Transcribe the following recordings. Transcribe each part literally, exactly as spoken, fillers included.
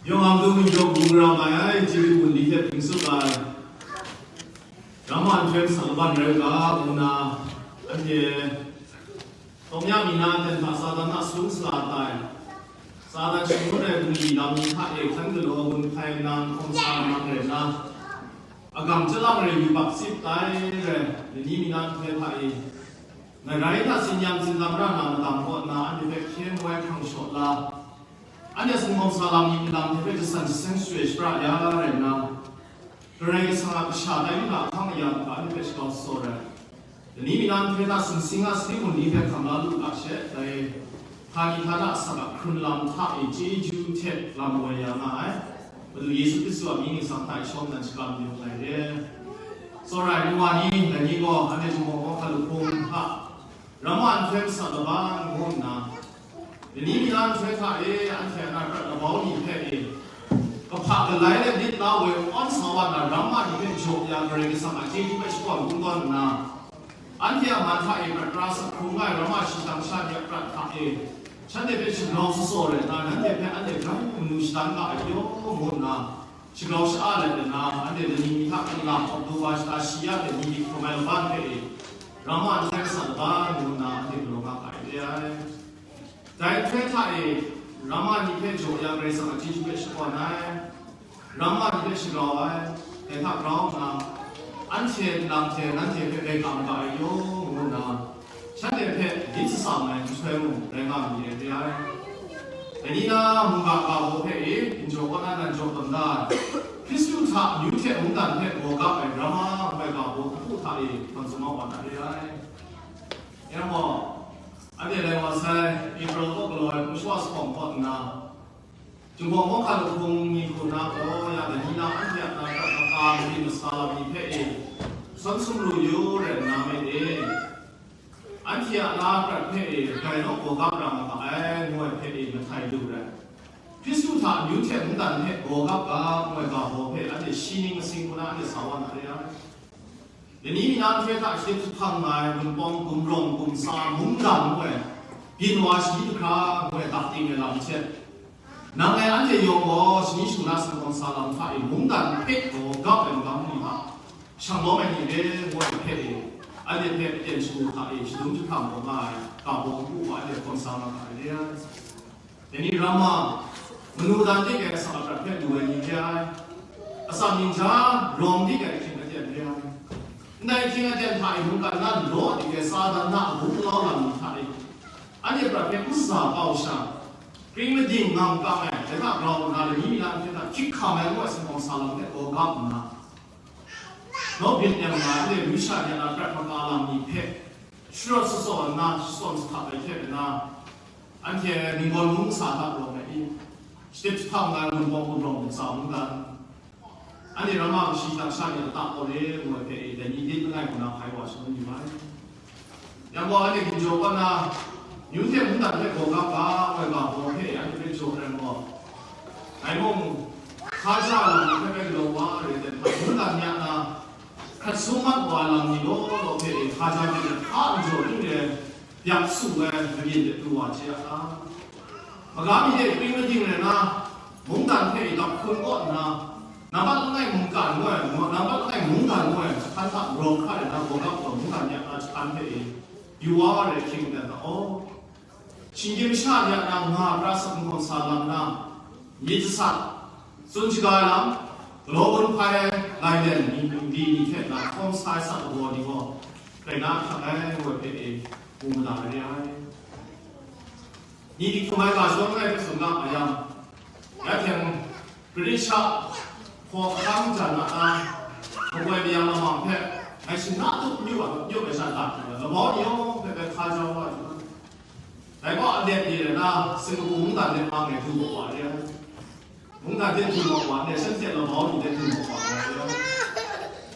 Yawng a matu mung yawng bung ra mai ai, chyeju bungli hte bring tsup ai. Ramma nhtoi masat laban rai u ga, ngu nna, anhte Tawngya mi na ten hta Satan a sung sala tai. Satan shangun ai bungli lam ni hta e hkan galaw gun hpai nang hkawm sa nang rai nna, agang chyalang rai yubak tsip tai rai, lani mi na nhtoi hta e, ngarai hta tsin-yam tsin-lam ra na madang kaw nna, anhte hpe hkyen woi hkrang shaw la, anhte sumhkawng sa lam myit malam hte hpe jasan jaseng shachyoi shapra ya rai nna, Karai Kasang a kasha tai mi hta hkang aya hta anhte hpe shakau tsaw ai. Lani mi na nhtoi hta sumsing a sadik bungli hpe hkam la lu ga she, dai htani htana asak a hkrun lam hta e chyeju hte lam woi ya nga ai. Madu Yesu Hkristu a mying ningsang hta e shawng nnan shakram yu ai re. Tsawra ai nu wa ni, dai ni gaw anhte Jinghpaw Kawhka Luhpung hta Ramma nhtoi masat laban ngu nna, lani mi na nhtoi hta e anhte a na prat labau ni hpe e, kahpa galai let lit la woi awn sa wa na ramma ni hpe jaw ya Karai Kasang a chyeju hpe shakawn kungdawn nna, anhte a man hta e prat pra sak hkrung ai ramma shi tang sha ni a prat hta e, shanhte hpe shagrau tsawtsaw rai nna, nanhte hpe anhte grai manu shadan ga ai pyaw ngu nna, shagrau sha-a let nna, anhte lani mi hta hkam lam awk du wa shada shi ya let ni hkrum ai laban hpe e, ramma nhtoi masat laban ngu nna anhte galaw nga ga ai re ai. Dai nhtoi hta e, ramma ni hpe jaw ya Karai Kasang a chyeju hpe shakawn ai, ramma ni hpe shagrau ai, dai hta grau nna, anhte nlang hte nanhte hpe grai kam ga ai yaw ngu nna, shanhte hpe myit tsang ai nhtoi mung rai nga mi ai re ai. Dai ni na mungga ga baw hpe e, ginjaw kaw na nan jaw tawn da ai, Hkristu hta amyu hte mungdan hpe gawgap ai ramma ngu ai ga baw hku hta e hkam tsun wa na re ai. Yang gaw, anhte lai wa sai, April kaw galaw ai hpung shawa sawng kaw nna, Jinghpaw Kawhka Luhpung ni hku na gaw, ya dai ni na anhte a na prat maka mali masa lam ni hpe e, san sumru yu rai nna me e, anhte a na prat hpe e, grai naw gawgap ra nga ga ai, ngu ai hpe e, mahtai lu rai. Hkristu hta amyu hte mungdan hpe gawgap ga, ngu ai ga baw hpe anhte shi ning masing hku na anhte sa wa na re ai. Lani mi na nhtoi hta shadip jahpang nga ai Wunpawng, Gumrawng, Gumsa, Mungdan ngu ai, byin wa shani jahkra ngu ai dakding ai lam hte, nang e anhte yawng gaw shani shu na sumhkawng sa lam hta e mungdan hpe gawgap ai magam ni hta, shang lawm ai ni re ngu ai hpe e, anhte hpe aten shagu hta e shadum jahpang taw nga ai, ga baw npu hpa anhte hkawm sa nga ga ai re ai. Dai ni ramma, manu dan dik ai asak aprat hpe lu ai ni re ai, asak ning ja rawng dik ai ahkying aten re ai, ndai ahkying aten hta e mungkan na law dik ai Satan na abu alau lam ni hta e, anhte prat hpe n sa kau sha, kring mading ngang kang ai, dai hta grau nna lani mi na hte hta hkyik hkam ai ngu ai sumhkawng sa lam hpe gawgap nna, nawbyin yang nga ai, anhte lusha ni a na prat maka lam ni hpe sharawt shatsawt nna, shatsawm shahtap ai hte nna, anhte ninggawn mung sa hta rawng ai i? Shadip jahpang nga ai Wunpawng, Gumrawng, Gumsa, Mungdan, anhte ramma kashi hta sha ni a lata kaw re ngu ai hpe e, dai ni lit langai hku na hpai wa shangun yu ai. Yang gaw, anhte ginjaw kaw na, amyu hte mungdan hpe gawgap ga, ngu ai ga baw hpe e, anhte hpe jaw ai gaw, ngai mung hkaja lam ni hpe rai galaw wa ai re ai hta, mungdan ni a na hkrat sum mat wa ai lam ni law law hpe e, hkaja myit ai hpa n jaw n re ai, byak su ai mabyin de du wa chye a ta? Maga mi de kring mading rai nna, mungdan hpe e dap hkun kaw nna, nambat langai mungkan ngu ai, nambat langai mungdan ngu ai jahpan hta rawng hkra rai nna, gawgap gaw mungdan ni a na jahpan hpe e yu wa ai rai hkying dan na, aw, shinggyim sha ni a na nga pra sak n hkawm sa lam na, myit jasat, tsun shaga ai lam, galaw gun hpai ai, lai den ni, ni, ni hte na hkawm sa ai sa lagaw ni gaw, rai na hkrak ai, ngu ai hpe e mu mada ai re ai. Ni di hkum ai ga shawng ai hpe tsun ga ma yang, ya hte mung, Grisha hkaw hkang jan a na, makoi mayang lamang hpe, ngai shing na tup n yu ai, n yu ai sha dat ai, labau ni yawng hpe bai hka jau wa ai. Dai gaw alet ni rai na, Singkapu mungdan de mang ai du gaw wa re ai. Mungdan de du gaw wa re, shanhte labau ni de du gaw wa re ai.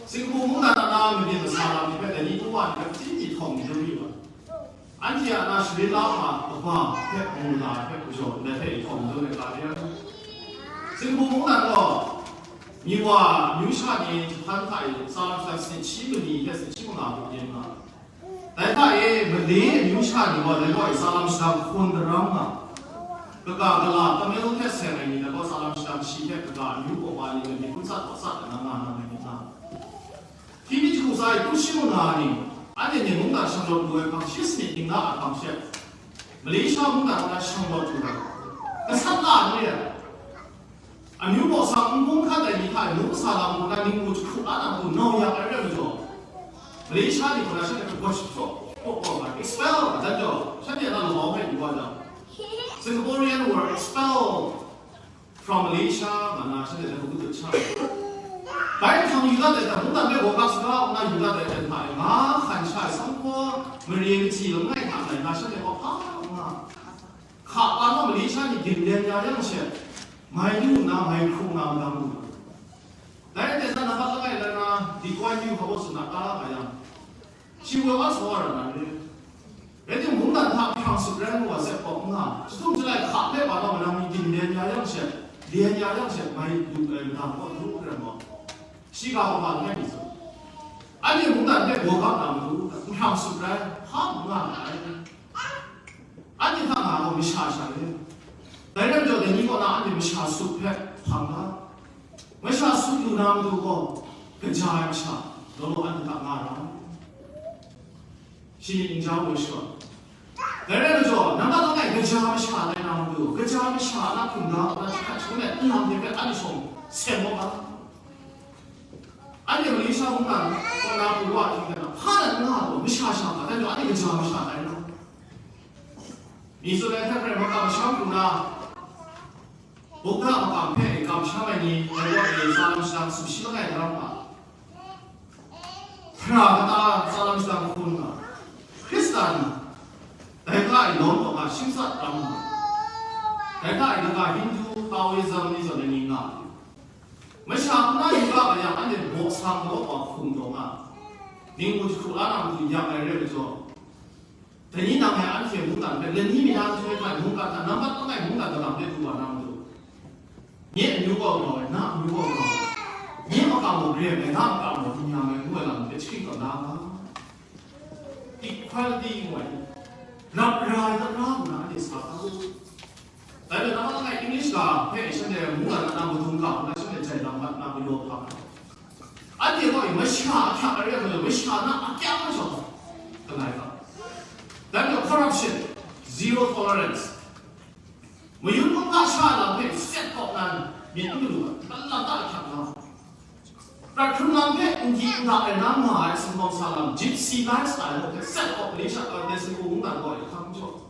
Singkapu mungdan a na mabyin masa lam ni hpe dai ni du wa ni hpe hpyi hpyi htawng ni dum yu ai. Anhte a na Shri Lama kaba hpe mu na ai hpe majaw ndai hpe htawng dun ai ga re ai. Singkapu mungdan gaw, Miwa amyu sha ni jahpan hta e tsa lam shadang sanit shi mali hte sanit shi manga hpe yen nga ai. Dai hta e Malay amyu sha ni gaw dai gaw e tsa lam shadang hkun daram nga ai. Kaga gala tamil hte seng ai ni gaw tsalam shadang shi hte kaga amyu kawpa ni gaw myit hkun tsat gaw tsat ai na nga na mai myit ta? Hpyi mi jahku tsa ai hkun shi mung na ni, anhte ni mungdan shanglawt lu ai hpang shi sanit ning la ai hpang she, Malaysia mungdan na shanglawt lu ai, gasat la ni re ai, amyu baw sang n hkung hkat ai ni hta nu kasa lam hku na ning mu jahku la na hku nau yak ai re majaw, Malaysia ni hku na shanhte hpe gaw shapyaw, expel, dan jaw, shanhte na labau hpe yu wa jang, Singaporean were expelled from Malaysia, nga na shanhte hpe hku dut sha. Bai nhtang yu dat ai hta, mungdan hpe gaw kap saga nna yu dat ai hta e, nga hkan sha ai sanghpaw mare kaji langai hta lai na shanhte gaw hpa nga. Hka pa naw Malaysia ni gindem ya yang she, mai lu nna, mai hkrung na madang lu. Dai rai nna, nambat langai lai na, Lee Kuan Yew hpa baw tsun na ta nga yang, shi woi wa sa wa ra na re. Rai timung, mungdan hta hprang sut rai mu wa, sep kawp n nga, chyahtum chyalai hka hpe wa taw, manang ni gindem ya yang she, lyen ya yang she, mai lu ai madang kaw du rai mu. Shi ga hpa langai mi tsun, anhte mungdan hpe gaw kap na matu, hprang sut rai, hpa n nga ai. Anhte hta nga gaw masha sha re. Dai rai majaw, dai ni kaw na anhte masha sut hpe hpang ga. Masha sut lu na matu gaw, kaja ai masha law law anhte hta nga ra ai. Shi myit n ja ai shaw. Dai rai majaw, nambat langai kaja masha tai na matu, kaja masha a na hkunda, a na jahkrat shangun ai nlang hte hpe anhte shawng seng wa ga. Anhte Malaysia mungdan kaw na pru wa ahkying hte na, hpa na n nga ai gaw, masha sha ga, dai majaw anhte kaja masha tai na. Mi tsun ai hte hkrai, makam masham hku na, Buddha makam hpe kamsham ai ni, dai gaw e tsalam shadang sumshi langai daram nga, hpra kata tsalam shadang hkun nga, Hkristan, dai ga e lawm taw nga shingtsat ram nga, dai ga e kaga Hindu, Taoism ni zawn ai ni nga, masha hku na yu ga yang, anhte baw sang law wa hkum taw nga, ning mu jahku la na matu yak ai re majaw, dai ni nang e anhte mungdan hpe lani mi na nhtoi hta mungkan hta nambat langai mungdan lagaw de du wa na matu, nye amyu gaw grau ai, na amyu gaw grau ai, nye makam gaw gre ai, na makam gaw n-yang ai, ngu ai lam hpe chyahkring taw na nga, equality ngu ai, rap ra ai, rap ra ngu na anhte sa hkra u. Dai majaw, nambat langai English ga hpe shanhte mungdan na madung ga hku na shanhte jai lam mat na galaw hkam ai. Anhte gaw masha ahkyak ai re ai majaw, masha na akyang majaw galai ga. Dai majaw corruption, zero tolerance. Mayun hkungga sha lam hpe sep kawp nan myit n galu ai, malam ta ahkyak nga. Prat hkrun lam hpe n di n da ai na nga ai sumsawng sa lam, gypsy lifestyle hpe sep kawp ai, sha, Leslie Wu mungdan gaw ai hkam jaw.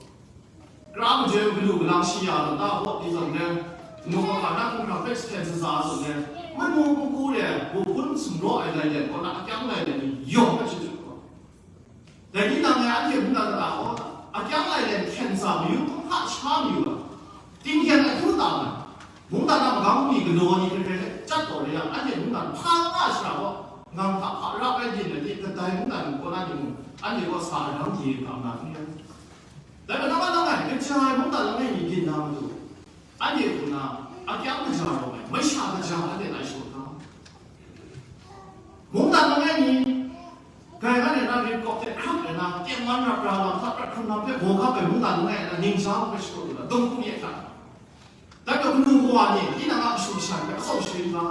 Kara majoi galu galang shi ya, lata hawt di zawn le, nu wa hka na hkungga hpe jahten shaza zawn le, manu n ku re ai, buhpun sumraw ai lai let kaw na akyang lai let ni yawng hpe shachyut gaw. Dai ni nang e anhte mungdan kata gaw, akyang lai let hkyen tsa mayu hkrum hka sha mayu ai, tinghkyen ahkyu tam ai, mungdan a magam mi galaw ni hkrai hkrai hte chyat taw re yang, anhte mungdan hpa nga shara gaw, ngang hta hpa rap ai byin ai hte kadai mungdan kaw na ni mung, anhte gaw sa ai ram ye kam na hkrum ai. Dai majaw, nambat langai, kaja ai mungdan langai mi byin na matu, anhte hku na akyang kaja rawng ai, masha kaja anhte lai shaw hkra. Mungdan langai mi, grai ngan ai na, rit kawp hte hkrap ai na, tengman rap ra lam hta, prat hkrun lam hpe gaw kap ai mungdan langai ai na, ning ja hpe shakawn lu na, dum hkum ye hkra. Dai gaw, kanu kawa ni tinang a kashu kasha hpe atsawm sharin nga,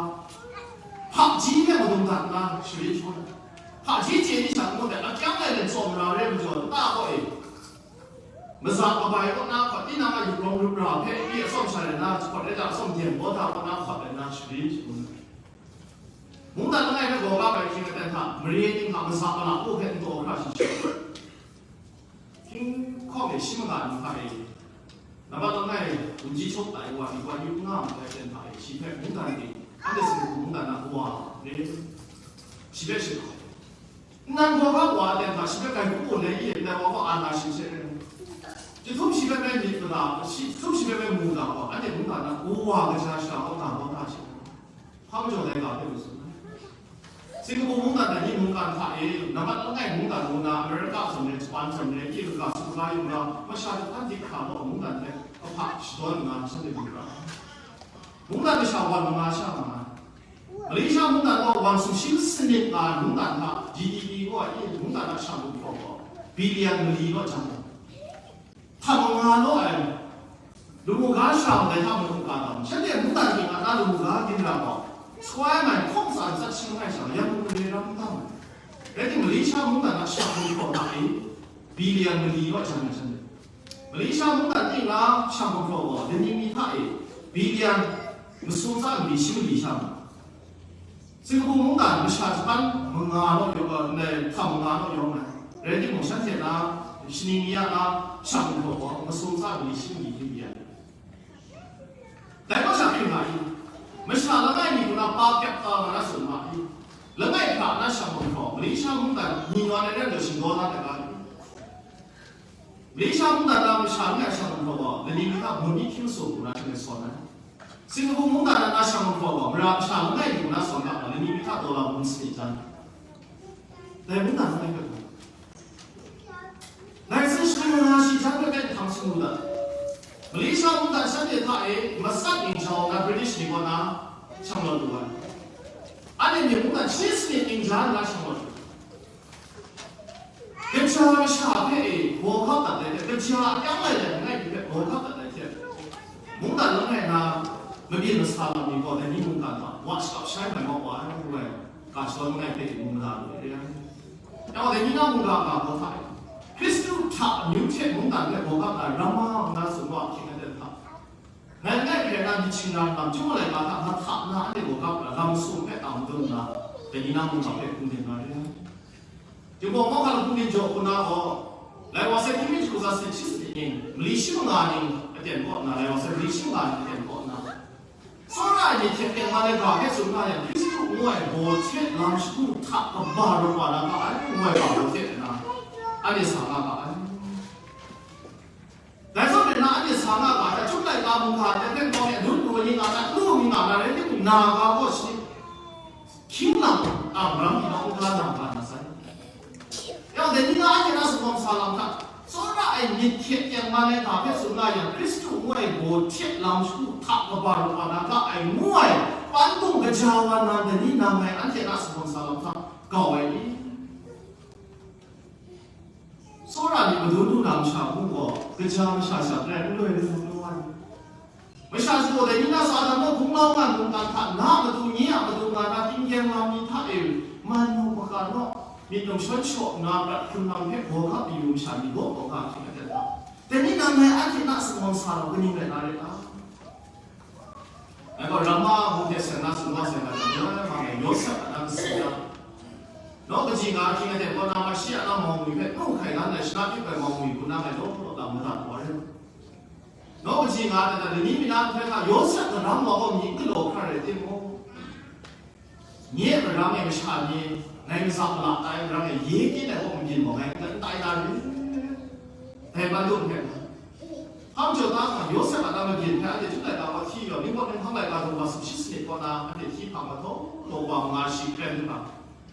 hpaji hpe madung dat nna sharin shangun ai. Hpaji chye ni sha n-gun ai, akyang lai let tsawm ra re ai majaw, nta gaw e, maza kabai kaw na hkawt, tinang a yup rawng rup ra hpe pyi atsawm sha rai nna, hkawt rai ta, atsawm deng baw ta kaw na hkawt rai nna sharin shangun ai. Mungdan langai hpe gaw kap ai hkying aten hta, mare ting hta maza mala u hpe n taw hkra shi shi. Hkying hkawm e shi maga ni hta e, nambat langai, wunji chawk tai wa ni wa yu n nga ma ai ten hta e, shi hpe mungdan ting, anhte Singapore mungdan na kawa re, shi hpe shing ai. Nnan gaw ga wa ten hta, shi hpe grai hku bun ai, i e ndai wa gaw ana shi hte rai. Chyahtum shi hpe bai myit mada, shi, chyahtum shi hpe bai mu da gaw, anhte mungdan na kawa kaja shara gaw na gaw na shi. Hpa majaw dai ga hpe lu tsun ai. Singapore mungdan dai ni mungkan hta e, nambat langai mungdan ngu na America zawn rai, Japan zawn rai, e kaga, Australia yu na, masha jahpan dik hkra law mungdan hpe kahpa shadawn nna shanhte lu ra ai. Mungdan masha wan manga sha nga ai. Malaysia mungdan gaw wan sumshi sanit nga ai mungdan hta, G D P gaw e mungdan a sha gumhpraw gaw billion mali law jang ai. Hta manga law ai, Lamu ga sha ndai hta mung ka tam, shanhte mungdan ning a ta lamu ga ginra gaw, sawai mai hkawng tsa n tsat shi langai sha, Yangon mare ram n tam ai. Rai timung, Malaysia mungdan a shang gumhpraw hta e, billion mali naw jan ai shanhte. Malaysia mungdan ning a shang gumhpraw gaw, lani mi hta e, billion masum tsa mali shi mali sha nga. Singapore mungdan masha jahpan manga naw yawng, eh, hkam manga naw yawng ai. Rai timung, shanhte na, shaning mi a na, shang gumhpraw gaw, masum tsa mali shi mali hkye byi ai. Dai gaw sha hkring nga i? Masha langai mi hku na pa kyap kau nga na tsun ma i? Langai hkra na shang gumhpraw, Malaysia mungdan ni nawn ai rai lu shingdaw na ai ga i? Malaysia mungdan na masha langai shang gumhpraw gaw, lani mi hta mung mi hkying sum hku na hkring sawn ai. Singapore mungdan na shang gumhpraw gaw, mara masha langai mi hku na sawn ga gaw, lani mi hta dollar mung sanit jan. Dai mungdan langai hpe gaw, Ngai tsun shani manga shi jan hpe hpe hkang sung lu dat. Malaysia mungdan shanhte hta e matsat ning jau nna British ni kaw na shang lawt lu ai. Anhte myi mungdan shi sanit ning ja nna shang lawt lu. Kaja masha hpe e gaw hkap dat ai hte, kaja a kyang lai ai langai mi hpe gaw hkap dat ai hte, mungdan langai na mabyin masa lam ni gaw dai ni mungkan hta wa shakap shai mai mau wa ai, ngu ai, ga shadawn langai hpe e mu mada lu ai re ai. Yawng dai ni na mungga ga gaw hta e, Hkristu hta amyu hte mungdan hpe gaw hkap ai ramma ngu na tsun wa ahkying aten hta, ngai langai hpe na myit shingran lam, Chyum ai laika hta mahta na anhte gaw hkap ai lam masum hpe tang madun nna, dai ni na mungga hpe hpung byin na re ai. Tingbawng mawhkang hpung byin jaw hku na gaw, lai wa sai hkying mi jahku tsa sanit shi sanit ning, mali shi manga ning aten kaw nna, lai wa sai mali shi manga ning aten kaw nna, tsawra ai myit hte tengman ai ga hpe tsun nga yang, Hkristu ngu ai baw hte lam shagu hta kaba rawt wa na ga ai, ngu ai ga baw hte na, anhte sa nga ga ai. Dai zawn rai nna, anhte sa nga ga hta, Chyum laika mungga hte hpe nau mi, anut lu ni nga na, lu ni nga na rai timung, na ga gaw shi hkying lam, amram ni nawng ga na ga na sai. Yawng dai ni na anhte na sumawng sa lam hta, tsawra ai myit hte tengman ai ga hpe tsun nga yang, Hkristu ngu ai baw hte lam shagu hta kaba rawt wa na ga ai, ngu ai, pan bung kaja wa na, dai ni na ngai anhte na sumawng sa lam hta kau ai ni? Tsawra ni madun lu na masha hku gaw, kaja masha sha prai n loi lu lu ai. Masha shagu dai ni na Satan naw hpung lau nga ngu, kan hta na matu, nye a matu nga na, tinggyeng lam ni hta e man naw, makan naw, myit num shawn shaw nna, prat hkrun lam hpe gaw hkap yu masha ni gaw, gaw nga hkying aten hta, dai ni na ngai anhte na sumawng sa lam kaning rai na rai ta? Ngai gaw ramma hku hte seng na sumwa seng na jang, ngai ma ngai Yawsep a na kasi na, naw kaji nga ahkying aten kaw na, Mashi a na mawng mi hpe nu hkai dan ai shana pyut ai mawng mi hku na ngai law law lam madat wa rai. Naw kaji nga aten na, lani mi na nhpe hta Yawsep maram wa gaw myi n galaw hkra rai timung, nye a maram e masha ni ngai mazak ma la tai, maram e ye kyin ai kaw mabyin gaw ngai n tai na ri? Dai ban lu nhpe na, hpang jaw ta hkra Yawsep a na mabyin hpe anhte Chyum laika kaw hti yaw, Ningpawt Ninghpang laika daw wa sumshi sanit kaw na anhte hti hpang mahtaw law wa nga shi kren lu ga,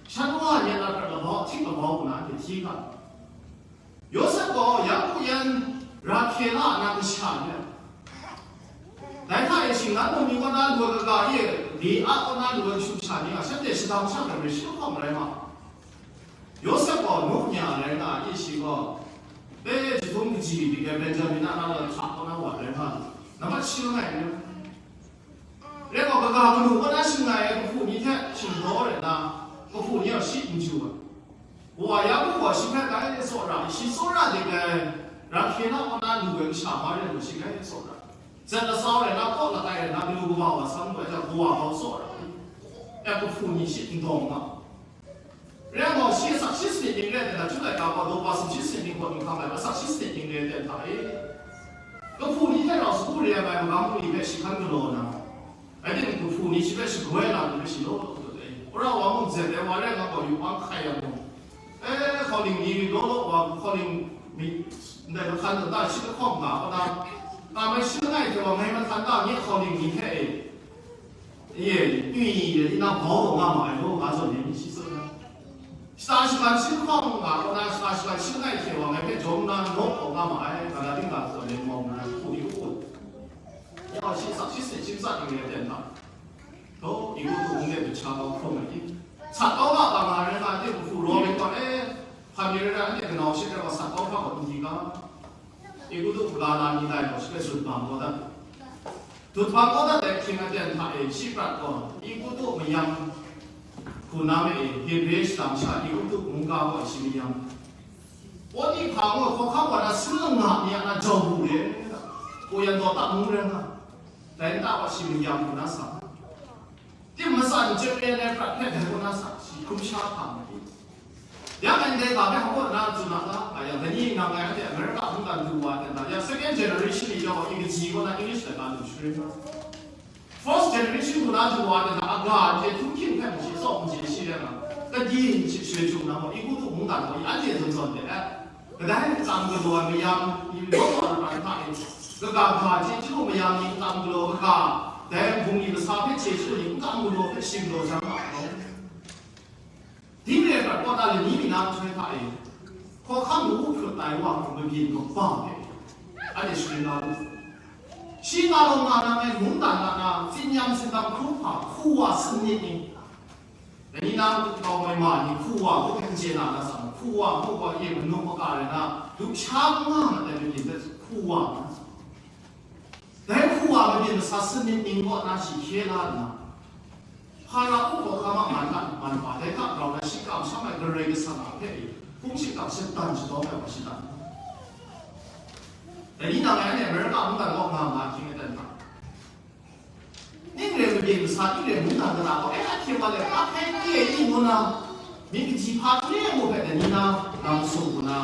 shan wa a yen a prat labau, a hting labau hku na anhte hti ga. Yawsep gaw Yaku yan Rahkela a na kasha ni ai. Dai hta e shinggan mung ni kaw na lu ai kaga e, Lia kaw na lu ai kashu kasha ni a, shanhte shadang sha ai hpe shi lahkawng rai ma ai. Yawsep gaw nu nya rai nga ai, shi gaw, e, jahtum kaji dik ai Benjamin a na lam hta kaw na wa rai nga ai, nambat shi langai ni. Rai gaw, kaga kanu kaw na shing ai kahpu ni hte shingdaw rai nna, kahpu ni gaw shi n ju ai. Wa Yaku gaw shi hpe grai tsawra, shi tsawra dik ai, Rahkela kaw na lu ai kasha Maria gaw shi grai tsawra. Zat lasau rai nna, kaw latai rai nna, galu kaba wa san lu ai jang, kawa gaw tsawra. E, kahpu ni shi n dawng nga. Rai gaw, shi asak shi sanit ning re ai hte na, Chyum laika gaw, daw wa sumshi sanit ning gaw, Ningpawt Ninghpang a asak shi sanit ning re ai hte hta e, kahpu ni hte rau sagu re ai magam bungli hpe shi hkan galaw na, rai timung, kahpu ni shi hpe shagoi na ni hpe shi law law dut ai. Wora wa mung zen ai wa rai nga gaw, yupang hkai yang mung, e, hkauling ni law law wa, hkauling mi, ndai mahkan lata shi lahkawng nga kaw na, nga mai shi langai hte wa, ngai mahkan ta nye hkauling ni hpe e, Ye, twi ye, tinang bau taw nga ma ai law, nga zawn ni shi tsun ai. Shata shagan shi lahkawng nga kaw na, shata shagan shi langai hte wa ngai hpe jawm na, nawk taw nga ma ai, ga na ting ga zawn ni mau nna, hku ni u kun. Ya, shi sak shi sit shi matsat ning re ai aten hta, taw, i gu htung hte du cha kau hkrum ai ting, sat kau ga, ga nga rai nga ai ting, kahpu raw myit gaw, e, hpa mi rai na, anhte kanau shit rai wa sat kau hkra gaw n di ga. Egutu hpula na ni lai gaw shi hpe zut bang kau dat. Zut bang kau dat ai hkying aten hta e, shi prat gaw Egutu mayam hku na me e, Hebre shadang sha Egutu mungga gaw shi mayam. Potiphar ngu ai hkawhkam wa na, sumsing langa ni a na jau bu re, ko yan taw tak mung rai nga, dai nta wa shi mayam hku na sa. Tim matsan chyepe ai prat hpe dai kaw na sa shi hkrum sha hpa ma pyi. Ya ngai ndai ga hpe hkawk na tsun a ta, a yang, dai ni nang ngai anhte America mungdan du wa dan ta, ya second generation ni yawng i kaji kaw na English laika lu sharin na. First generation kaw na du wa dan ta, aga hte htunghking hpe maji tsawk maji shi rai nga, kadi shi shoi jung na gaw, Egutu mungdan gaw i anhte zawn zawn de ai. Kadai kachyang galaw ai mayam ni law law ai hta e, kaga ga hte chyu mayam ni kachyang galaw kaga, dai bungli kasa hpe chye chyu ni kachyang galaw hpe shing galaw jang a law. Ding re ai prat kaw na lani mi na nhtoi hta e, hkawhkam lawu hkrut ai wa hku mabyin kaba hpe, anhte sharin la lu. Shi nga law nga na ai mungdan na na, tsin-yam sindang hkru hpa, hku wa sanit ni, Dai ni na kau mai ma ni hku wa ngu hpe n chye na, na sa, hku wa ngu gaw ye manuk maka rai na, lusha n nga na dai mabyin hpe hku wa ngu na sa. Dai hku wa mabyin masa sanit ning kaw na shi hkye la nna, Hpara hku hkawhkam a man hta man hpa dai hta grau na shi kamsham ai Karai Kasang a hpe hpung shingkang shatan shadawn ai wa shi dan. Dai ni na ngai anhte America mungdan kaw nga nga hkying aten hta, Ning re mabyin masa, ning re mungdan kata gaw, e, ahkye wa le, ahkai n re ai ning ngu na, myit kaji hpa n re ai ngu hpe dai ni na, lam sung hku na,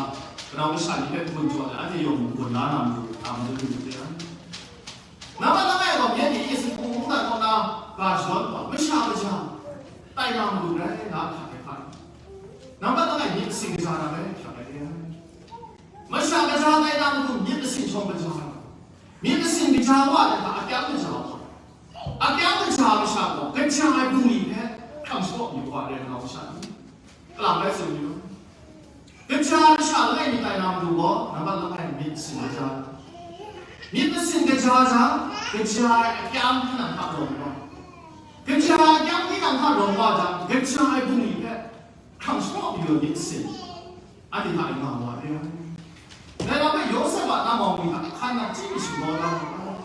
kanau kasha ni hpe gun jaw ai, anhte yawng gun la na matu, a matu lu lu re ai. Nambat langai gaw, myen ni Yesu hku mungdan kaw na, ga shadawn gaw, masha kaja, tai na matu rai, na hkrat ai hkra. Nambat langai myit sing kaja na rai, hkrat ai re ai. Masha kaja tai na matu, myit masin shawng kaja ai. Myit masin kaja wa ai hta, akyang kaja wa. Akyang kaja masha gaw, kaja ai bungli hpe hkrang shapraw yu wa re ai nau masha ni, kalang rai tsun yu. Kaja masha langai mi tai na matu gaw, nambat langai myit masin kaja. Myit masin kaja jang, kaja ai akyang tinang hta rawng wa. Kaja ai akyang tinang hta rawng wa jang, kaja ai bungli hpe hkrang shapraw yu ai myit masin. Anhte hta e nga wa re ai. Dai lam hpe Yawsep a namawng ni hta hkan nang chyi mi shagraw la mu ai.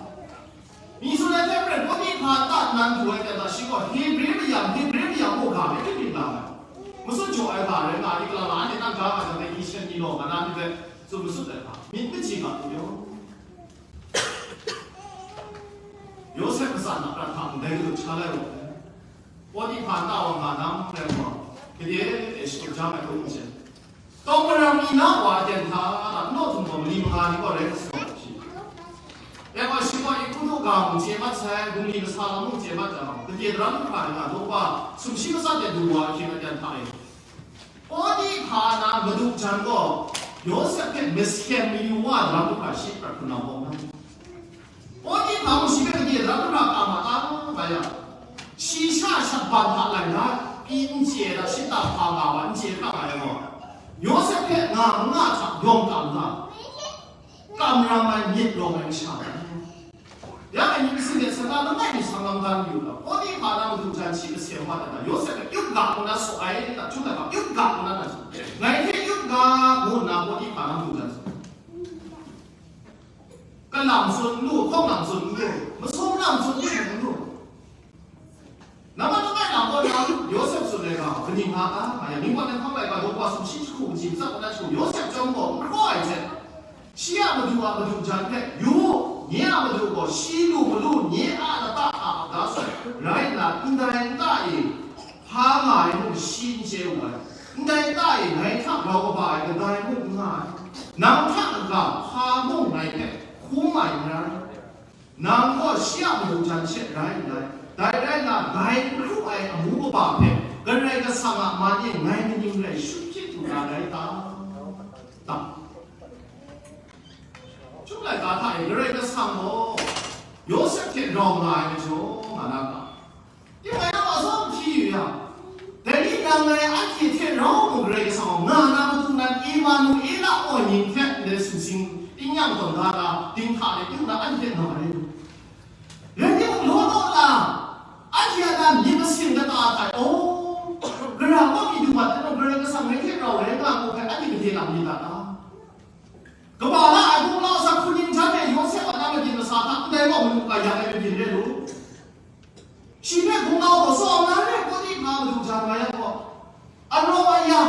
Mi tsun ai hte maren, Potiphar nta nnan du ai hte hta, shi gaw Hebre mayam, Hebre mayam mung ga hpe hkrit myit la ai. Matsun jaw ai ga rai nga ai, kalang la anhte tangka nga jang dai Asian ni law nga na ni hpe tsun masut ai hta, myit kaji ga hku yaw. Yawsep matsan a prat hta ndai gadut sha lai wa ai. Potiphar nta wa nga na mung rai gaw, gade e shatup jang ai hkrum n chye. Tawng maram mi na wa aten hta, n daw htum gaw mali manga ni gaw rai hkrum sa shi. Ya gaw, shi gaw Egutu ga mung chye mat sai, bungli kasa lam mung chye mat jang, gade daram hkra ai nga daw wa, sumshi matsat de du wa ahkying aten hta e, Potiphar na madu jan gaw Yawsep hpe masem mayu wa daram hkra shi prat hkrum na bawng na. Potiphar mung shi hpe gade daram hkra ka ma ta nga yang, shi sha shat ban hta lai na pyi n chye ai hta, shi ta hpa nga wa n chye hkra nga yang gaw, Yawsep hpe nga n nga hta yawng kam nga, kamram ai myit rawng ai masha rai. Ya ai myit masin de sa na langai mi sang lam dan yu ga, Potiphar na madu jan shi masem wa dat na, Yawsep hpe yup ga ngu na saw ai, ta chyum ai hpa, yup ga ngu na na, ngai hte yup ga ngu nna Potiphar na madu jan sa. Kalang tsun n lu, hkawng lang tsun n lu, masum lang tsun n lu. Nambat langai na kaw na, Yawsep tsun ai ga, kaning nga ta? Nga yang, ningwan ai hpang laika daw wa sumshi jahku kaji matsat kaw na jahku, Yawsep chyawm gaw n hkraw ai hte, shi a madu a madu jan hpe, yu u, nye a madu gaw shi lu malu nye a lata a hkap da sai, rai nna, ndai nta e hpa nga ai mung shi n chye wu ai, ndai nta e ngai hta grau kaba ai kadai mung n nga ai, nang hta kaga hpa mung ngai hpe hkrum ai n rai. Nang gaw shi a madu jan she rai nngai, dai rai nna, dai n hkru ai amu kaba hpe Karai Kasang a man e ngai kaning rai shut hpyi lu na rai ta? Ta. Chyum laika hta e Karai Kasang gaw Yawsep hte rau nga ai majaw, nga na ga. Tinang nang a zawn hpyi yu yang, dai ni nang ngai anhte hte rau mu Karai Kasang gaw nga na matu nan Emanuela ai mying hte ndai sumsing, tingnyang tawn da na, dinghta de yu na anhte nga ai. Rai timung, law law na, anhte a na myit masin kata hta e, aw, gara kaw mi du mat timung, Karai Kasang ngai hte rau rai nga mu hpe anhte gade lam myit ta ta? Kaba la ai hpung lau sak gaw manu kaya ai mabyin re lu. Shi hpe hpung au gaw tsawm na re, Pawtihpa madu ja nga yang gaw, arawng aya,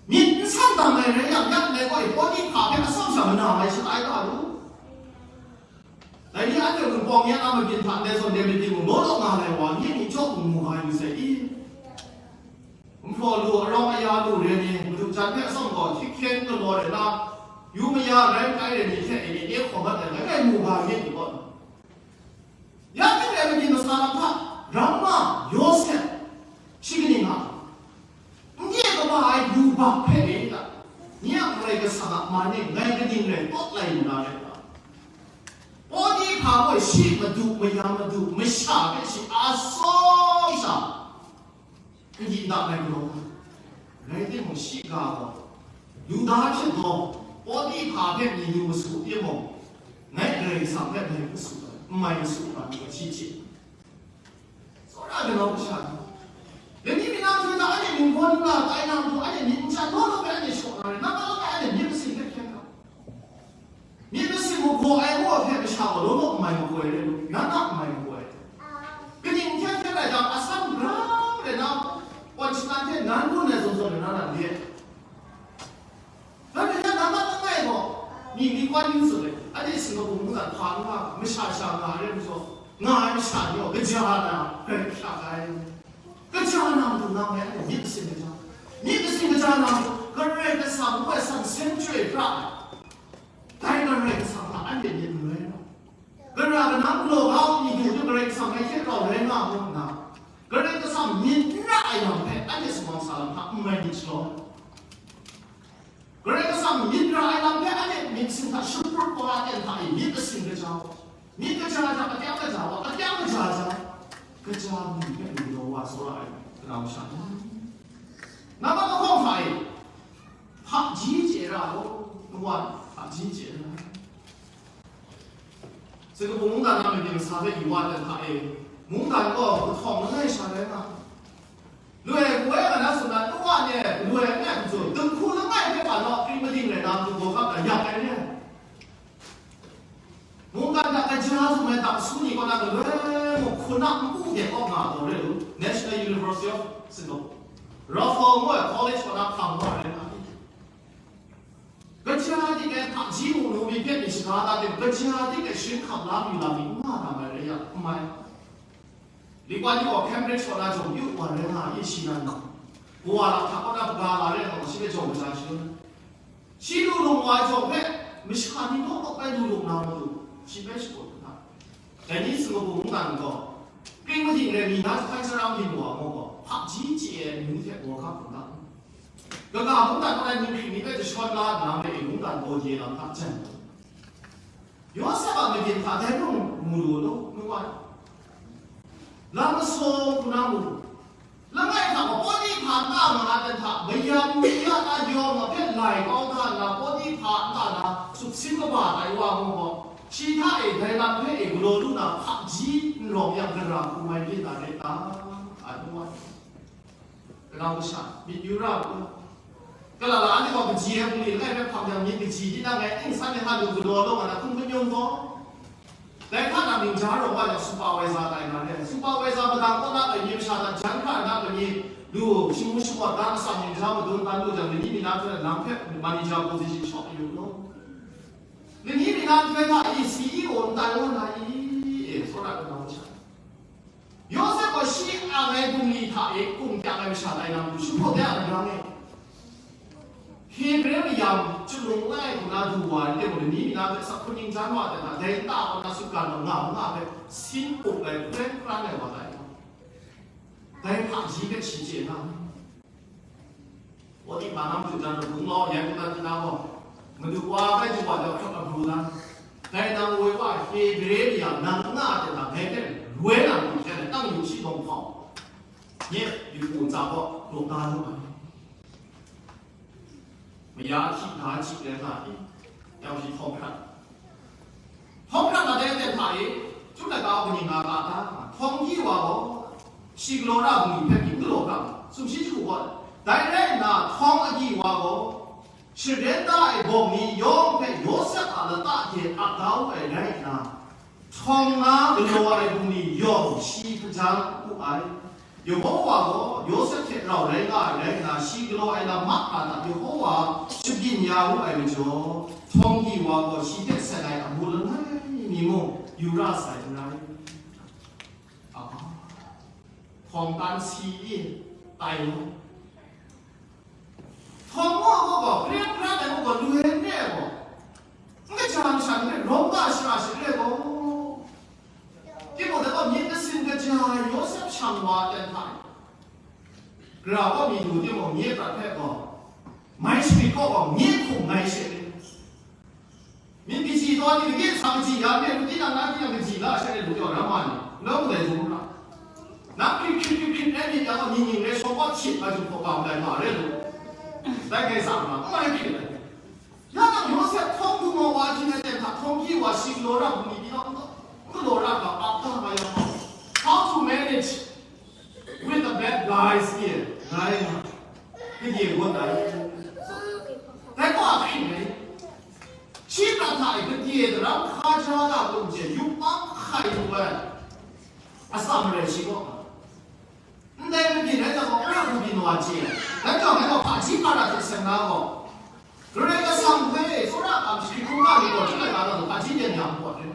myit n san dang ai rai yang, yak let gaw, Pawtihpa hpe atsawm sha mana ai shatai ga lu. Dai ni anhte Wunpawng yan a mabyin hta ndai zawn dai mabyin mung law law nga lai wa, nye ni chyawm mung mu ga yu sai i? Nhpraw lu, arawng aya lu re ni, madu jan hpe atsawm gaw, hkying hkyen galaw re na, yu maya rai kai re ni hte e ni, e hkawm mat ai, rai kai mu ga nye ni gaw. Ya ning rai mabyin masa lam hta, Ramma, Yawsep, shi kaning a? N kye kaba ai yubak hpe e ta? Nye a Karai Kasang a man e ngai kaning rai tawt lai lu na rai ta? Pawtihpa gaw shi madu, maya madu, masha hpe shi a tsawm sha, n di n da ai galaw, rai timung, shi ga gaw, Yuda hte gaw, Pawtihpa hpe myi yu masu timung, ngai Karai Kasang hpe mai masu ai, n mai masu ai, shi hte. Tsawra kanau kasha ni, lani mi na hte na, anhte ninggawn n la tai na matu, anhte myit n chyan law law hpe anhte shaw na rai, nang a langai anhte myit masin hpe hkyen ga. Myit masin magaw ai wa hpe masha gaw law law n mai makoi re lu, na na n mai makoi. Kaning hkyen hkyen rai jang, asan grang rai na, kawn shanan hte nan gun ai zawn zawn rai na, nan re. Dai rai yang, nang na langai gaw, mi li kwan yu tsun ai, anhte Singapore mungdan hpa n nga, masha sha nga ai re majaw, nga ai masha ni gaw, kaja na, hkrai hkrak ai. Kaja na matu nang ngai anhte myit masin kaja, myit masin kaja na matu, Karai Kasang ngu ai san seng chyoi pra ai. Dai Karai Kasang hta anhte myit n rai na. Gara kanang galaw ga ai myi du ni Karai Kasang hpe hkyen rau rai nga mu nna, Karai Kasang myit n ra ai lam hpe anhte sumang sa lam hta n mai myit shalaw, Karai Kasang myit ra ai lam hpe anhte myit sin hta shaprut wa ai ten hta e myit asin kaja wa, myit kaja jang akyang kaja wa, akyang kaja jang kaja mung hpe lu galaw wa tsawra ai kanau sha ni, nambat lahkawng hta e hpaji chye ra ai, ngu ai, hpaji chye ra ai. Singapore mungdan na mabyin masa hpe yu wa ai hta e, mungdan gaw kahtawng langai sha rai nga ai. Loi ai hku ai ga na tsun na, nu wa ni loi ai n rai hku tsun, dinghku langai hpe hpa naw kring mading rai na matu gaw kap na yak ai re ai. Mungkan hta kaja sum ai daw su ni kaw na galoi mung hkun a npu de kawk nga ai gaw re lu, National University of Singapore, Raffles ngu ai college kaw na hpang wa ai rai nga ai. Kaja dik ai hpaji mung nu mi hpe myit shaga da tim, kaja dik ai sharin hkap la mi lam mi n nga tam ai rai yang, n mai. Li kwan ni gaw Cambridge kaw na jawng yu wa rai nga ai, shi nan gaw, kawa lam hta kaw na kaga la rai nga, shi hpe jawng kaja shalun ai. Shi lu lung wa ai jawng hpe, masha ni naw kawk bai lu lung na matu, shi bai shakawn hkrup ai. Dai ni Singapore mungdan gaw, kring mading rai mi na jahkai sara mabyin wa gaw, hpaji chye ai amyu hte gawhkap hkrup ai. Kaga mungdan kaw na ning hkring ni hpe jashawn la nna, mare e mungdan gawye lam hta jan ai. Yawsep a mabyin hta dai mung mu lu law, nu wa, lam masawng hku na mu. Langai hta gaw Pawtihpa nta nga ai hta, mayam ni a na yawng a hpe lai kau da nna, Pawtihpa nta na sutsin kaba tai wa mu gaw, shi hta e dai lam hpe e galaw lu na hpaji n rawng yang, gara hku mai byin na rai ta? A nu wa. Kanau kasha, myit yu ra u. Kalala anhte gaw kaji ai hpung ni langai hpe hpang yang, myit kaji di na ngai ning san ai hta lu galaw law nga na hkum hkun yung gaw, dai hta na ningja rawng wa yang supervisor tai nga re ai. Supervisor madang kaw na ai ni masha hta jan hkra na ai ni lu, shamu shamawt dan atsam ningja madun dan lu jang, lani mi na hte nang hpe manager position shawk yu law. Lani mi na hte hta i C E O n tai wa na i? E, tsawra kanau kasha. Yawsep gaw shi ang ai bungli hta e kung kyang ai masha tai na matu, shi hpaw de a magrang e. Hebre mayam chyu lung lai hku na du wa ai, de mung lani mi na hpe sak hkun ning jan wa ai hta, dai nta kaw na sutgan wa nga ma nga hpe sin up ai, hkren hkran ai wa tai. Dai hpaji hpe shi chye nga ai. Pawtihpa na matu jan, mung law, yai kungdan hkra gaw, madu wa bai du wa jau hkrat abru dan, dai nang woi wa Hebre mayam nang n nga a ten hta, dai hpe roi na matu hkyen ai, tang yu shi dawng hpawng, nye yu hku ntsa gaw daw da lu ai. Maya hti da chyi ai hta e, yawng shi htawng hkrat. Htawng hkrat na dai aten hta e, chyum laika wa kaning nga ga ta? Htawng agyi wa gaw, shi galaw ra ai bungli hpe byin galaw ga, sumshi jahku gaw, dai rai nna, htawng agyi wa gaw, sharen da ai bawng ni yawng hpe Yawsep a lata de ap da wu ai rai nna, Htawng na galaw ai bungli yawng shi hpajan wu ai. Yehowa gaw Yawsep hte rau rai nga ai rai nna, shi galaw ai lam mahkra hta Yehowa shabyin ya wu ai majaw, htawng di wa gaw shi hte seng ai amu langai mi mung yu ra sai n rai. Htawng tan si i tai mu. Htawng wa gaw gaw, hkre hkra ai gaw gaw, lu ai re ai gaw, n kaja masha ni hpe rawng ga shara share ai gaw, Timung dai gaw myit masin kaja ai Yawsep shang wa ai ten hta e, Gara kaw mi lu timung, nye prat hpe gaw, mai shagrit kaw gaw, nye hkum ngai she re. Myit kaji taw ni, kade sa kaji ya hpe, tinang na tinang kaji la she re lu jaw, ram ma ni, nang ndai dum ra. Nang hkrit hkrit hkrit hkrit rai myit yang gaw, ni ning rai shawng kaw hkyit ai jung hpaw ga ndai ma re lu. Dai kai sa ma, n mai hkrit ai. Ya nang Yawsep htawng du maw wa hkying ai ten hta, htawng hpyi wa shi galaw ra hkrum ni pyi naw, n galaw ra ga, ap ga nga yang gaw, how to manage with the bad guys here, rai nga, kade gaw dai. Dai gaw a hkring ai. Shi prat hta e kade daram hkaja na kun hte yupmang hkai lu ai atsam marai shi kaw nga. Ndai mabyin rai jang gaw, Wora mabyin wa chye ai. Dai jang, dai gaw hpaji hpara hte seng na gaw, Karai Kasang hpe tsawra kam shi hkungga ni gaw, chyum ai ga na gaw, hpaji byin ya n pawt ai.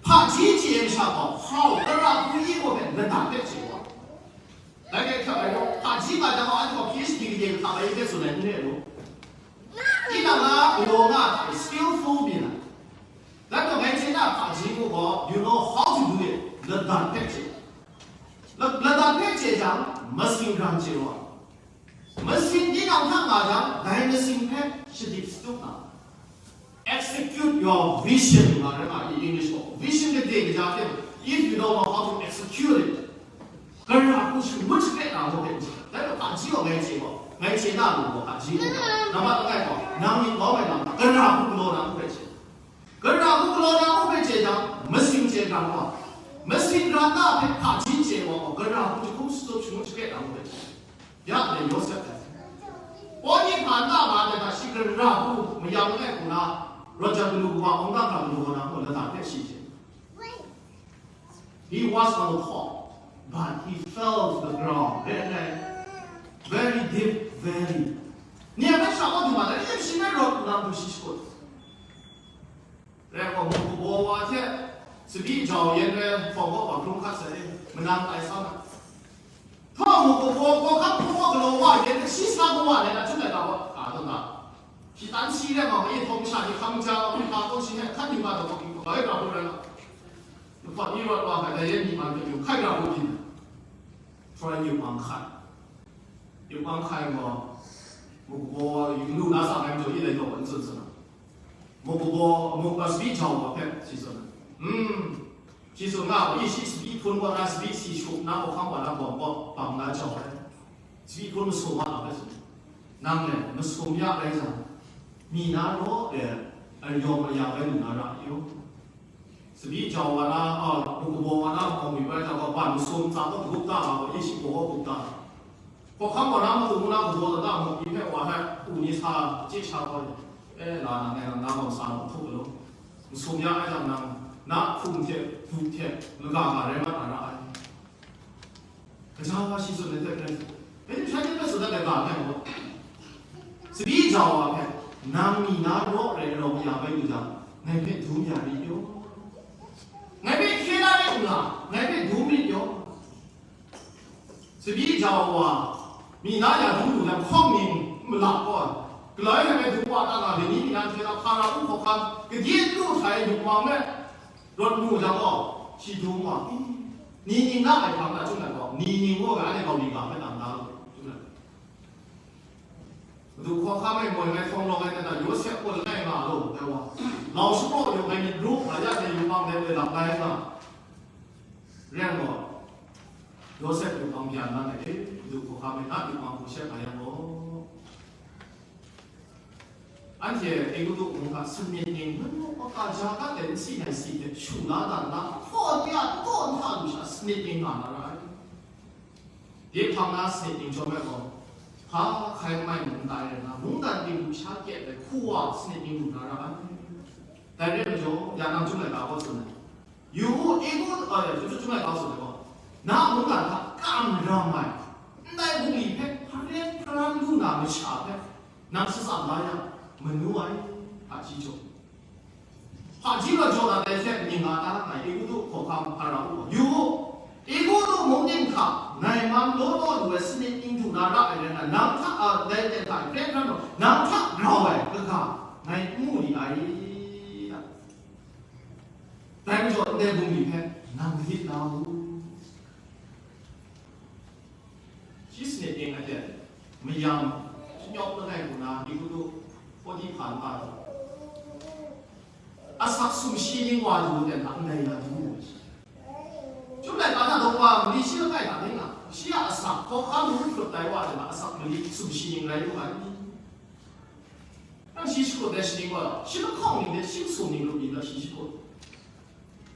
Hpaji chye ai masha gaw, hkau, tara hku i gaw hpe ladan hpe chye wa. Dai hpe hkyak ai gaw, hpaji nga jang gaw, anhte gaw P H D gade kahkap ai hpe tsun ai n re ai gaw, tinang a galaw nga hte skillful byin ai. Dai gaw, ngai chye na hpaji mung gaw, you know how to do it, ladan hpe chye. La-, ladan hpe chye jang, masing gran chye wa. Masing tinang hta nga jang, dai masing hpe shadip shatup na, execute your vision, nga rai nga i, English gaw. Vision gade kaja hte, if you don't know how to execute it, gara hku shangut shakre na gaw hpe n chye. Dai gaw hpaji gaw ngai chye gaw, ngai chye na lu gaw hpaji gaw, nambat langai gaw, nang myit lawm ai lam hta, gara hku galaw na n hpe chye. Gara hku galaw na mung hpe chye jang, masing chye hkra gaw, masing ran na hpe hpaji chye wa gaw, gara hku jahkum shatup shangut shakre na mung hpe chye. Ya dai Yawsep dai. Pawni hpa nta ma ai hta shi gara hku mayam langai hku na, rawt jang galu kawa hkungga hkra galu kaw na mung ladan hpe shi chye. He was on the top, but he fell to the ground. Very, very deep valley. Ni a hpe sha kaw du ma dai, shi hpe rawt nna du shi shakut. Rai gaw, muk kabaw wa hte tsabyi jau yen rai hpawng kaw wa hkrung hkat sai, manang tai sa na. Htaw muk kabaw hkawhkam hpawng kaw galaw wa yen rai shi sa kaw wa rai na, chyum ai ga wa, a, tawn ga. Shi tan si rai nga, ma e hpawng sha ni hkam ja, hpa kaw shi hte hkan yu nga taw, hpawng kaw rai ga hpawng rai nga. Hpawng ni rawt wa hkai, dai yen ni man hpe yu hkai ga hpawng byin. Hpawng yu mang hkai. Yu mang hkai gaw, muk kabaw wa yu lu na sa ngai majaw, i dai gaw n tsun sa na. Muk kabaw, muk, a, tsabyi jau wa hpe shi tsun ai. Hmm. Shi tsun nga, i shi tsabyi hpun kaw na, tsabyi si shup na, hkawhkam wa na, bawng kaw bang na jau ai. Tsabyi hpun masum wa na hpe tsun. Nang le masum ya rai jang, mi na raw e, aryawng aya bai lu na ra i yaw. Tsabyi jau wa na, a, muk kabaw wa na, hkawng mi bai jau wa, ban masum tsa kaw gup ta nga, i shi gaw gup ta. Hkawhkam wa na matu ngu na kabaw lata muk ni hpe wa hpe u ni sa chye sha kau ai, e, la na ngai nang na gaw sa na htuk galaw. Masum ya ai jang nang, na hkum hte, du hte, maga ga rai mat na ra ai. Kaja wa shi tsun ai hte hkren, e, shan ni hpe tsun dat ai ga ngai gaw, tsabyi jau wa hpe, nang mi na raw rai arawng ya bai lu jang, ngai hpe dum ya rit yaw. Ngai hpe hkye la rit nna, ngai hpe dum rit yaw. Tsabyi jau wa, mi na ya dum lu jang hkawng ning malap kaw ai, galoi hkrai hpe dum wa ta nga, dai ni mi na hte na hpa ra u hkawhkam, gade n lu htai yupmang me rawt lu jang gaw, shi dum wa, i, ni ning na ai hpang na chyum ai gaw, ni ning gaw, anhte kau ni ga hpe dang da lu, chyum ai. Madu hkawhkam e moi ngai hkawng rawng ai nta, Yawsep gaw langai nga law, ai wa. Lau shapraw yawng ai myit ru, a ya hte yupmang dai hpe lap lai nga. Rai gaw, Yawsep yupmang byan na ai e, Madu hkawhkam e na yupmang hku shet nga yang gaw, anhte Egutu mung hta sanit ning, manu maka ja ga de n si ai si hte shu la dan na, hkaw ni a n kaw n hta lu sha sanit ning nga na ra ai. Dai hpang na sanit ning chyawm ai gaw, hpa hkai n mai mung n tai rai nna, mungdan ting lu sha kyet ai hku wa sanit ning lu na ra ai. Dai rai majaw, ya nang chyum laika gaw tsun ai. Yu u, Egutu, a, chyum chyum chyum ai ga tsun ai gaw, na mungdan hta kamram ai, ndai bungli hpe hparen hparan lu na masha hpe nang shatsam la yang, manu ai, hpaji jaw. Hpaji gaw jaw dat ai hte ning nga ta, ngai Egutu hkawhkam Hpara u gaw, yu u, Egutu mung ting hta ngai man law law lu ai sanit ning du na ra ai rai nna, nang hta, a, dai ten hta hpren hpran gaw, nang hta grau ai kaga ngai n mu li ai. Dai majaw ndai bungli hpe nang lit la u. Shi sanit ning aten mayam shanyawk langai hku na, Egutu, Potiphar nta gaw, asak sumshi ning wa du ten hta ndai la du. Chyum laika hta dawng wa mali shi langai hta ning a, shi a asak hkawhkam lu hkrup tai wa ten hta asak mali sumshi ning rai lu ai. Nang shi shakut ai shaning gaw, shi lahkawng ning hte shi masum ning rup ning gaw shi shakut.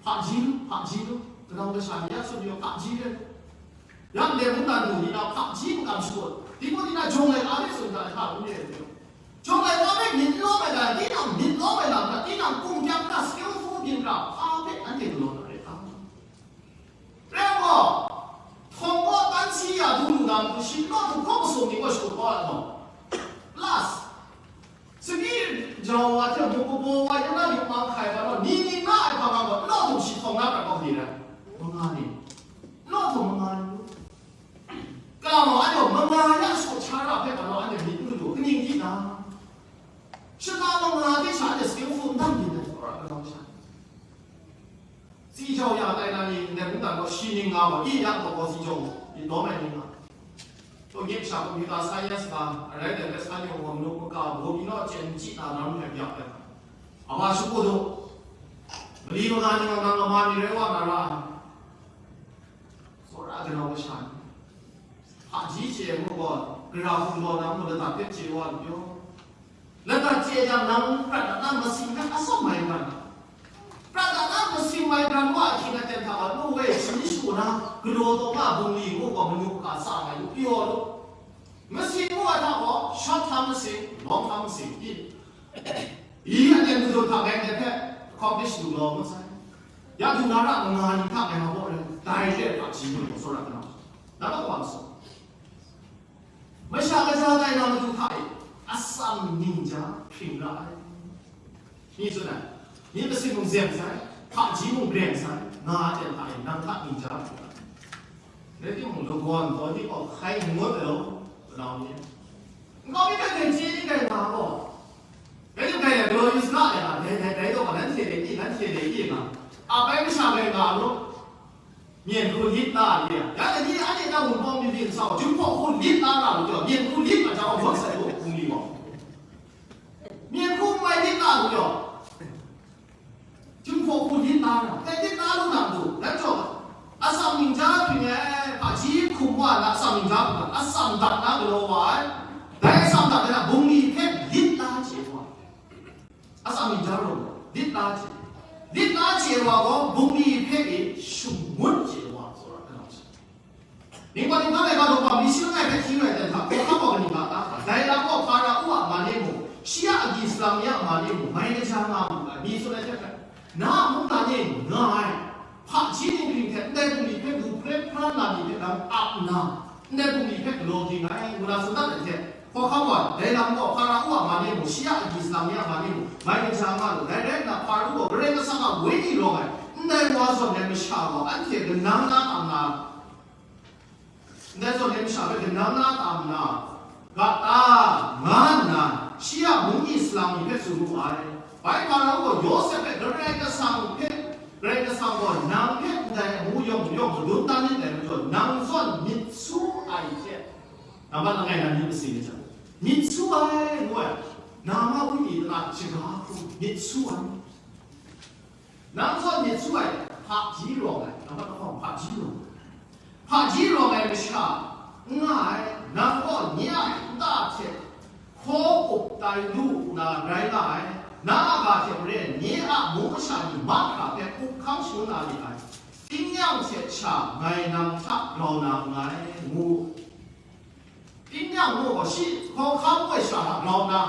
Hpaji lu, hpaji lu, kanau kasha ni ya tsun yu, hpaji re. Ya ndai mungdan du ni na hpaji makam shakut. Timoti na jawng laika hpe tsun ga ai hta n re ai. Jawng laika hpe myit lawm ai ga, tinang myit lawm ai lam hta, tinang kungkyang hta, skillful byin hta, hpa hpe anhte galaw na re hka? Rai gaw, hkawng gaw tan si ya du lu na matu shi, nawt hkawng masum ni gaw shakut kau ai gaw. Plus, Sagi jau wa hte muk kabaw wa yan na yupmang hkai ga law, ni ning na ai hpa nga gaw, nawt htum shi hkawng na prat kau ni rai? Manga ni. Nawt htum manga ni. Ka ma anhte manga ya shaw cha ra hpe ga law, anhte myit n lu, kaning di na? Shana manga hte sha anhte skillful n dang byin ai, tsawra kau sha. Si jau ya tai na ni, ndai mungdan gaw shi ning nga gaw, i ya gaw gaw si jau, i lawm ai ning nga. Taw, gip sha computer science ga, arai dai bai san yawng gaw, manu maka, baw pyi naw chyen chyi na lam hpe byak ai. Awa shakut u, mali manga ning nang lama ni rai wa na ra ai. Tsawra kanau kasha ni. Hpaji chye ai muk gaw, gara hku law na muk, lata hpe chye wa lu pyaw. Lata chye jang, nang prat na masing hpe atsawm mai pran. Prat na masing mai pran wa ahkying aten hta gaw, nu e, shi shu na, galaw taw nga bungli muk gaw, manu hka tsa mai lu, pyaw lu. Masing muk ai hta gaw, short term masing, long term masing, i, i aten mazum hta ngai ndai hpe accomplish lu law ngut sai. Ya du na ra manga ni hta ngai mabaw rai, dai hte hpaji muk gaw, tsawra kanau. Na kaw wa masaw. Masha kaja tai na matu hta e, atsam ningja hpring ra ai. Ni tsun ai, myit masin mung zem sai, hpaji mung reng sai, nga ai ten hta e, nang hta ningja hpring ra ai. Rai timung, lagawn taw ni gaw hkai n ngut ai law, kanau ni. Nkau mi hpe hten chye ni dai nga gaw, rai timung, dai e galaw yu saga ai a, dai, dai, dai gaw, nanhte dai ni, nanhte dai ni nga, ap ai masha rai nga lu. Myen hku lit la li a, ya dai ni anhte na wunpawng myit myit n sa u, Jinghpaw hku lit la na lu jaw, myen hku lit ma jang, awng sai lu, hpung li gaw. Myen hku n mai lit la lu jaw, Jinghpaw hku lit la na, dai lit la lu na matu, dan jaw, atsam ningja hpring ai, hpaji hkum wa na atsam ningja hpring ai, atsam dat na galaw wa ai, dai atsam dat ai na bungli hpe lit la chye wa. Atsam ningja rawng gaw, lit la chye. Lit la chye wa gaw, bungli hpe e shangun chye wa, tsawra kanau hte. Ning gaw, ning hpa rai ga, daw wa mi shi langai hpe hti rai ten hta, hkawhkam gaw kaning ga ta? Dai lam gaw Hpara-u a man e mung, shi a agyi salang ni a man e mung, mai kaja nga mu ai, mi tsun ai hte hkrai, na a mungdan e nga ai hpaji ning hpring hte ndai bungli hpe lu hpren hpran na ni hpe nang ap nna, ndai bungli hpe galaw ging ai, ngu na tsun dat ai hte, hkawhkam gaw, dai lam gaw Hpara-u a man e mung, shi a agyi salang ni a man e mung, mai kaja nga lu. Dai rai nna, Hpara-u gaw Karai Kasang a Wenyi rawng ai ndai wa zawn ai masha gaw anhte kanang na tam na, ndai zawn ai masha hpe kanang na tam na, ga ta, nga nna, shi a mungyi salang ni hpe tsun wu ai. Bai Hpara-u gaw Yawsep hpe Karai Kasang hpe, Karai Kasang gaw nang hpe ndai amu yawng yawng madun dan nit dai majaw, nang zawn myit su ai hte, nambat langai na myit masin ai hte, myit su ai, ngu ai, na ma wi mi tana shaga hku myit su ai. Nang zawn myit su ai, hpaji rawng ai, nambat lahkawng hpaji rawng ai. Hpaji rawng ai masha n nga ai, nang gaw nye a nta hte hkaw up tai lu na rai nga ai, na a ga hte maren nye a mung masha ni mahkra hpe up hkang shangun na li ai, tingnyang hte sha ngai nang hta grau na nngai, ngu. Tingnyang gaw shi hkawhkam gaw sha hta grau na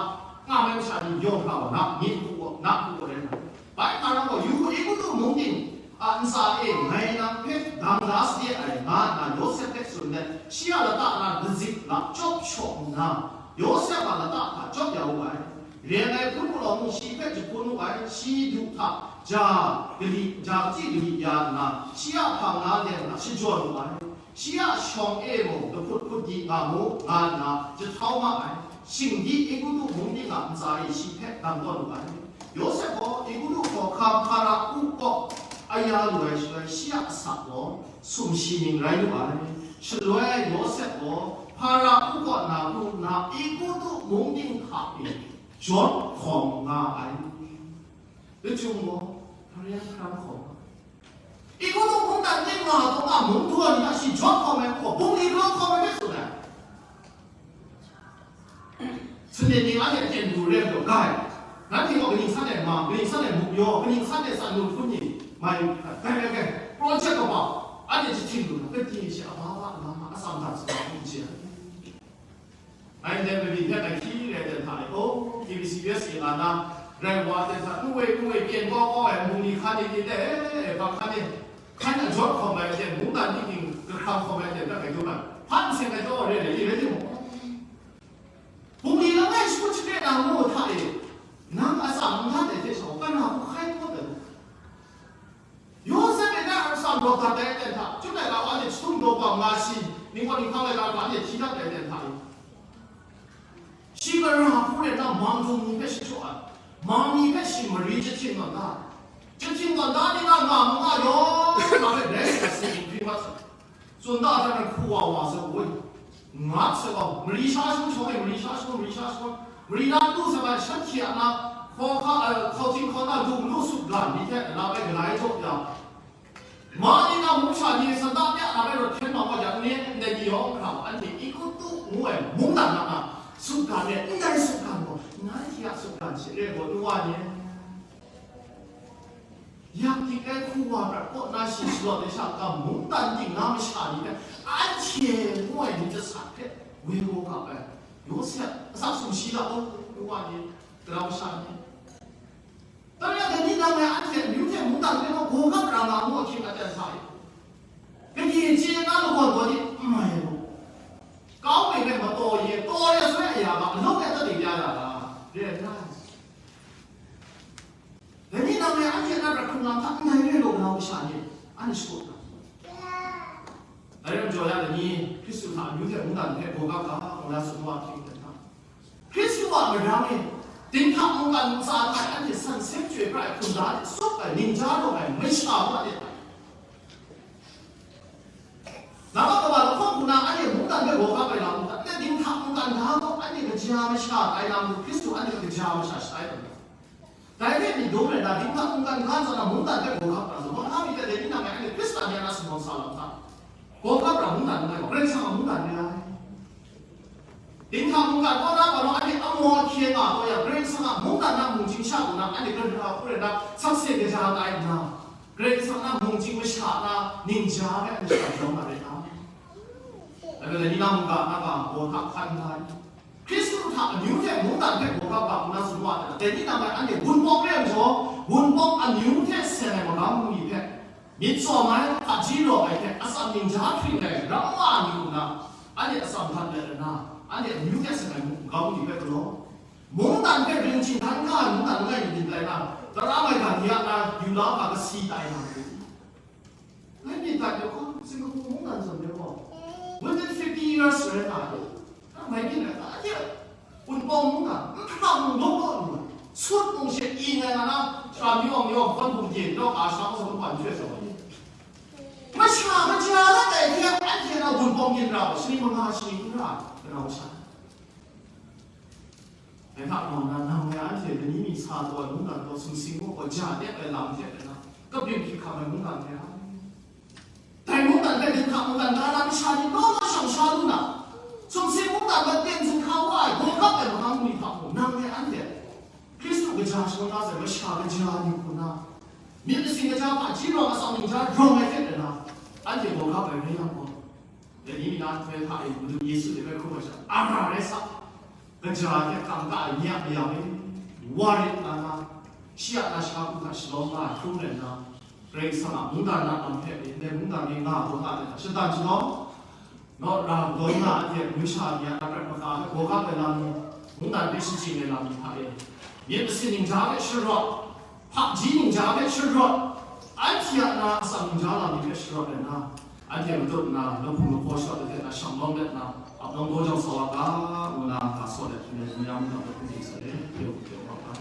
nga ai masha ni yawng hkra gaw na myit hku gaw, na hku gaw rai nga ai. Bai hpa rai gaw, yu hku, Egutu mung ting, a ntsa e ngai nang hpe dang da sade ai, nga nna Yawsep hpe tsun let, shi a lata na kazik la chyawp shaw nna, Yawsep a lata hta chyawp ya wu ai. Reng ai hpun palawng mung shi hpe jahpun wu ai, shi du hta ja kali, ja kachyi kali ya nna, shi a hpang na leng hta shajawn wu ai. Shi a shawng e mung lahput hput di nga mu, nga nna jahtau ma ai. Shingdi Egutu mung ting a ntsa e shi hpe dang tawn wu ai. Yawsep gaw Egutu hkawhkam Hpara-u kaw aya lu ai shaloi, shi a asak gaw sumshi ning rai lu ai. Shaloi Yawsep gaw Hpara-u kaw na pru nna, Egutu mung ting hta e jawt hkawm nga ai. Lachyum gaw, Hpara hkram hkawm nga ai. Egutu mungdan ning nga taw nga mung daw ni a shi jawt hkawm ai hku, bungli galaw hkawm ai hpe tsun ai. Sane ning anhte a ten du re ai majaw, gai, nanhte gaw kaning san ai ma, kaning san ai muk yaw, kaning san ai tsan lu hpun ni, mai, gai, gai, gai, project kaba, anhte jahting lu na, kade shi a ba ba, a ba ba, atsam dan sa, n chye ai. Ngai ndai mabyin hpe ngai hkyi re ai ten hta e, oh, K B C B S e nga na, rai wa ten hta, nu woi, nu woi, pyen kau kau ai, mung ni hkan ni, ni le, eh, eh, hpa hkan ni, hkan a jawt hkawm ai ten, mungdan ni ting, kahkram hkawm ai ten, hta ngai dum ai. Hpa nsen ngai jaw re ai, i rai timung, bungli langai shakut shakre na ngu hta e, nang atsam n dat ai hte sha, kana hku hkai kawt ai? Yawsep e na atsam rawt dat ai aten hta, chyum laika wa anhte chyum daw bam nga shi, ningkaw ninghpang laika wa anhte hti dat ai aten hta e, shi gara hku rai nna, mangdung ni hpe shi shaw ai, mang ni hpe shi mari jahting tawn da ai. Jahting tawn da ni na nga mu nga yawng, nga hpe rai sa si, hkri mat sa. Tsun da hta na hku wa wa sa woi. Ngat sa gaw, mari sha shawng shawng e, mari sha shawng, mari sha shawng, mari na lu sa gaw, shanhte a na, hkaw hka, eh, hkau hting hkaw na, lu malu sutgan ni hte na bai galai jaw ya, ma ni na mung sha ni, sanda mya na bai rawt hkyen mak wa yang, ne, ndai ni yawng hkra, anhte Egutu ngu ai mungdan na na, sutgan e, ndai sutgan gaw, ngai hte a sutgan she re gaw, nu wa ni. Yak dik ai hku wa prat kaw na shi shalawt ai sha, ga mungdan ting na masha ni hpe anhte ngu ai myit jasat hpe woi gaw gap ai. Yawsep, asak sumshi la, o, nu wa ni, grau sha ni. Dai rai, dai ni nang e anhte amyu hte mungdan hpe gaw gaw gap ra nga ngu ahkying aten sa e. Gade chye na lagawn gaw ni n mai ai gaw, kau mi hpe mataw ye, taw ya soi a ya ga, alawng e taw ding ya ya ga, re ai. Dai ni nang e anhte na prat hkrung lam hta ndai re law na masha ni, anhte shakawn na. Dai rai majaw ya, dai ni Hkristu hta amyu hte mungdan hpe gaw gap ga, ngu na tsun wa hpring hte hta. Hkristu a marang e, dinghta mungkan ntsa hta anhte san seng chyoi pra ai hkunda de, sut ai, ningja rawng ai, masha wa de. Nang a kaba lahkawng hku na anhte mungdan hpe gaw gap ai lam u hta, ndai dinghta mungkan ga gaw anhte kaja masha tai lam u, Hkristu anhte kaja masha shatai ai lam u. Dai hte myit dum rai nna, dinghta mungkan ga nhtawm na mungdan hpe gaw gap ra, mahkra mi hte dai ni nang e anhte Hkristan ni a na sumrawng sa lam hta, gaw gap ra mungdan n rai gaw, Karai Kasang a mungdan re ai. Dinghta mungkan kaw na gaw, anhte amaw ahkye nga taw yang, Karai Kasang a mungdan na mungchying sha hku na, anhte gara hku rai nna, sakse kaja tai nna, Karai Kasang na mungchying masha na ningja hpe anhte shang jaw na rai nga. Dai ni na mungga na ga gaw hta hkan nga ai. Hkristu hta amyu hte mungdan hpe gaw gap ga nna tsun wa ai, dai ni nang gaw anhte Wunpawng re ai majaw, Wunpawng amyu hte seng ai magam bungli hpe myit tsawm ai, hpaji rawng ai hte atsam ningja hpring ai ramma ni hku na, anhte atsam htan let nna, anhte amyu hte seng ai magam bungli hpe galaw, mungdan hpe ring htinghkan nga ai mungdan langai mi nin tai na, tara maigan ni a na yu la hpa kasi tai na matu. Ngai myit dat yang gaw, Singapore mungdan zawn de gaw, within fifty years rai nga ai. Nang mai byin ai, anhte Wunpawng mungdan, nhprang mung law law lu ai, sut mung she i ngai nga na, Sara Myi Awng, Myi Awng Hkawn Hpung Ding, Daw Ka Sha Mung Hkawn Hpung Ding, masha kaja lat ai hte anhte na Wunpawng ginra gaw, shani manga shani n ra ai, kanau sha. Dai hta kaw na, nang ngai anhte lani mi sa taw ai mungdan gaw, sumsing gaw gaw ja tep ai lam hte mung na, kabring hkying hkam ai mungdan hte ai. Dai mungdan hpe dinghta mungkan ga na masha ni naw naw shang sha lu na, sumsing mungdan gaw tengzing hka wa ai, gaw gap ai magam ni hta mung, nang ngai anhte Hkristu kaja shawan da sai masha kaja ni hku na, myit masin kaja hpaji rawng atsam ningja rawng ai hte mung na, anhte gaw gap ai rai yang gaw, dai ni mi na nhtoi hta e Madu Yesu hte bai hkrum ai sha, ara rai sa, kaja hte kangka ai ni a mayam e, wa rit nga na, shi a na sha ku hta shalawm nga ai hkrum rai nna, Karai Kasang a mungdan na lam hpe, ndai mungdan ni nga taw nga ai hta shatan jalaw, naw ra galaw nga ai hte, amyu sha ni a aprat maka hpe gawgap ai lam ni, mungdan hpe shachyen ai lam ni hta e, myit masin ningja hpe sharawt, hpaji ningja hpe sharawt, anhte a na atsam ningja lam ni hpe sharawt ai na, anhte matut nna, lahpung lahpaw shawt ai hte na shanglawm let nna, ap nawng daw jang sa wa ga, ngu na ga saw let, hpung ai hpung ya mungdan hpe hpung ding sa le, hpung hpung hpung hpung hpung.